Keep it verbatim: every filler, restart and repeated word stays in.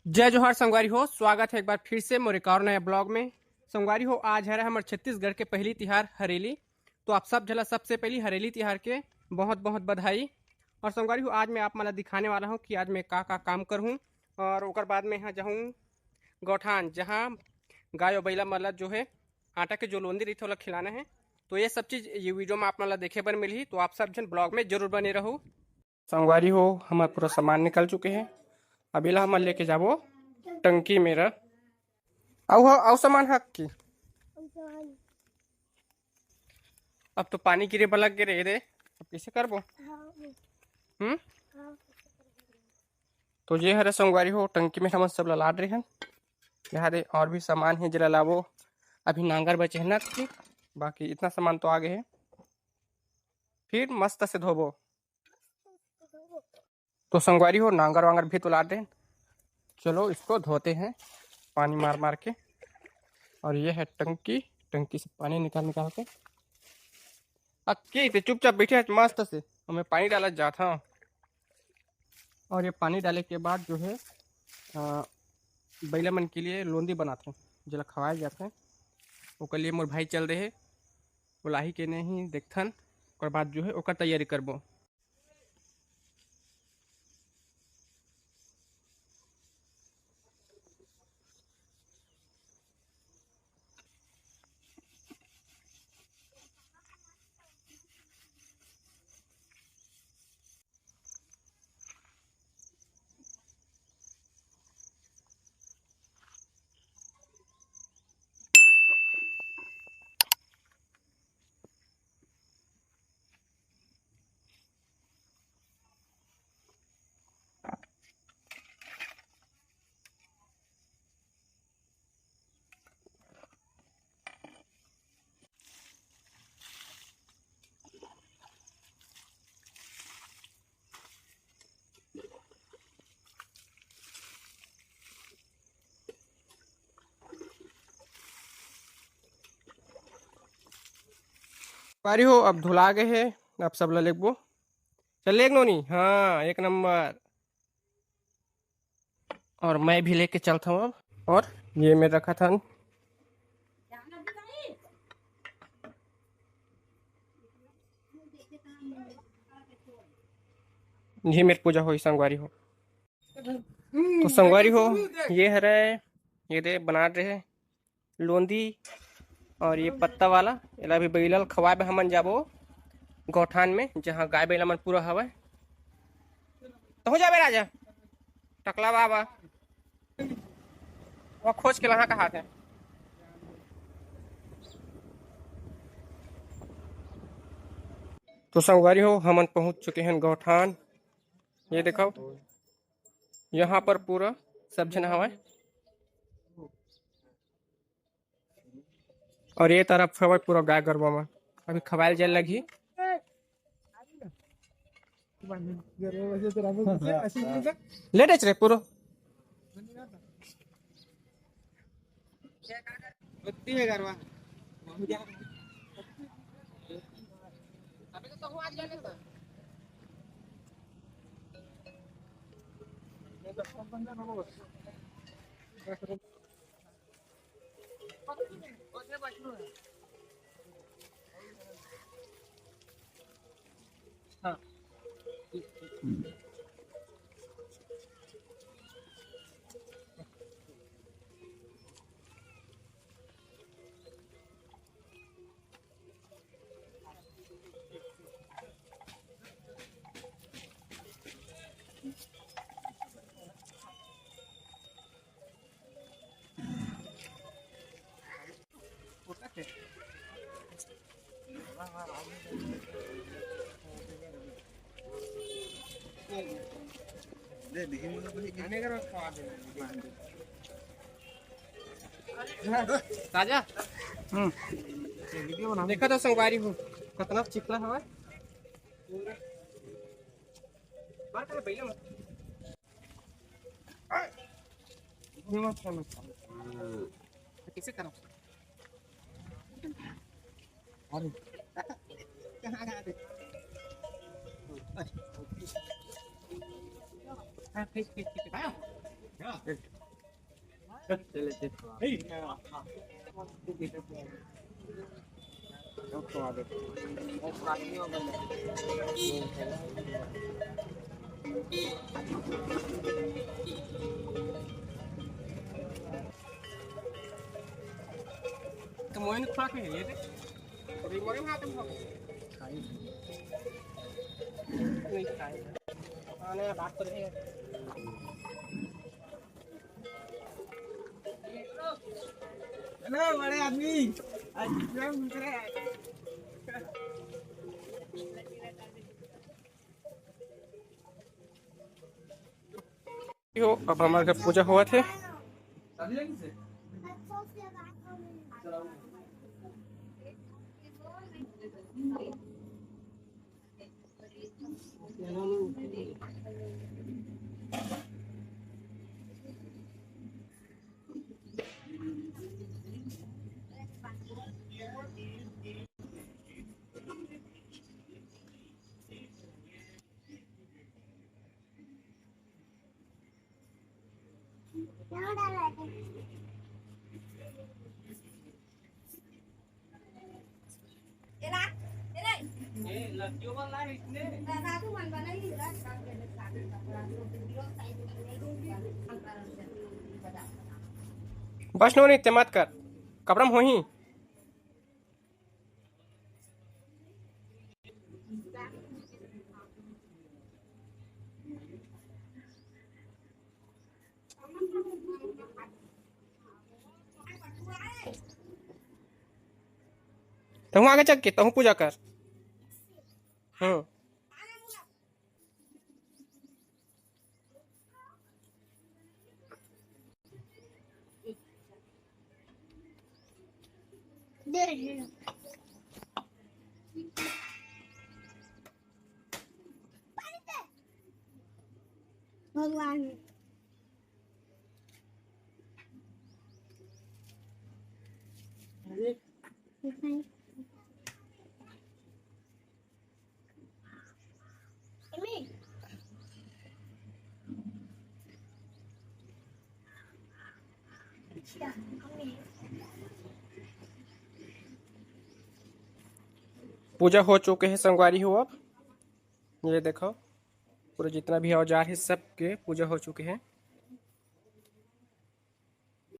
जय जोहार संगवारी हो, स्वागत है एक बार फिर से मोर एक और नया ब्लॉग में। संगवारी हो, आज हरे हमर छत्तीसगढ़ के पहली तिहार हरेली। तो आप सब झला सबसे पहली हरेली तिहार के बहुत बहुत बधाई। और संगवारी हो, आज मैं आप मन ला दिखाने वाला हूँ कि आज मैं का का काम करहूँ। और ओकर बाद मैं यहाँ जाहूँ गौठान, जहाँ गाय और बैला मन ला जो है आटा के जो लोंदी रहिथे ओला खिलाना है। तो ये सब चीज़ ये वीडियो में आप मन ला देखे बर मिलही, तो आप सब झन ब्लॉग में जरूर बने रहू। संगवारी हो, हमर पूरा सामान निकल चुके हैं। अब एला हमन लेके जाबो टंकी में र। अउ हो, अउ सामान हक की? अब तो पानी गिरे बर लग गे रे, दे। अब कैसे करबो? हम्म। तो ये हरे संगवारी हो, टंकी में हमन सब ला लाद रहे हैं। यहाँ दे और भी सामान है, जेला लाबो। अभी नांगर बचे है ना कि, बाकी इतना सामान तो आ गए है। फिर मस्त से धोबो। तो संगवारी हो, नांगर वांगर भी तो लाद रहे हैं। चलो, इसको धोते हैं पानी मार मार के। और ये है टंकी, टंकी से पानी निकाल निकाल के। अक्की ते चुपचाप बैठे है मस्त से, हमें पानी डाला जात हाँ। और ये पानी डाले के बाद जो है, अ, बैला मन के लिए लोंदी बनाते हैं, जेला खवाए जाते हैं। ओकर लिए मोर भाई चल रहे हैं, वो लाही के नहीं देखथन, ओकर बाद जो है ओकर तैयारी करबो। पारी हो, अब धुला गए है, अब सब ला लेगबो। चल लेग नोनी, हाँ, एक नंबर। और मैं भी लेके चलता हूँ अब। और ये मैं रखा था, ये मेरी पूजा होई संगवारी हो। तो संगवारी हो, ये हरे, ये दे बना रहे लोंदी और ये पत्ता वाला, एला भी बैला ल खवाए बर हमन जाबो गौठान में, जहाँ गाय बैला मन पूरा हवय। तहूँ जाबे राजा, टकला बाबा, वो खोज के लहा कहा थे। तो संगवारी हो, हमन पहुंच चुके हैं गौठान। ये देखो, यहाँ पर पूरा सब झन हवय। और ये तरफ हवय पूरा गाय गरवा मन, अभी खवायल जाय लगही। लेटेच रे पूरा। ताजा। हम्म। देखा तो संगवारी हो, कतना चिकना हवा। कैसे करो? अरे। कहाँ गया थे? हाँ, ठीक, ठीक, ठीक, ठीक। आया? क्या? चले, चले। तो मोइन खुआ के है ये दे। अभी मोइन हाथ में खाई। नहीं खाई। आने बात कर रहे हैं। हेलो बड़े आदमी, आज क्या घूम रहे हैं? हो, अब हमारे घर पूजा हुआ थे। बस नोनी, ते मत कर, कपड़ा में होही। तहूँ आगे चल के तहूँ पूजा कर। हम्म। भगवान। पूजा हो चुके हैं संगवारी हो। अब ये देखो, पूरा जितना भी औजार है, सबके पूजा हो चुके हैं।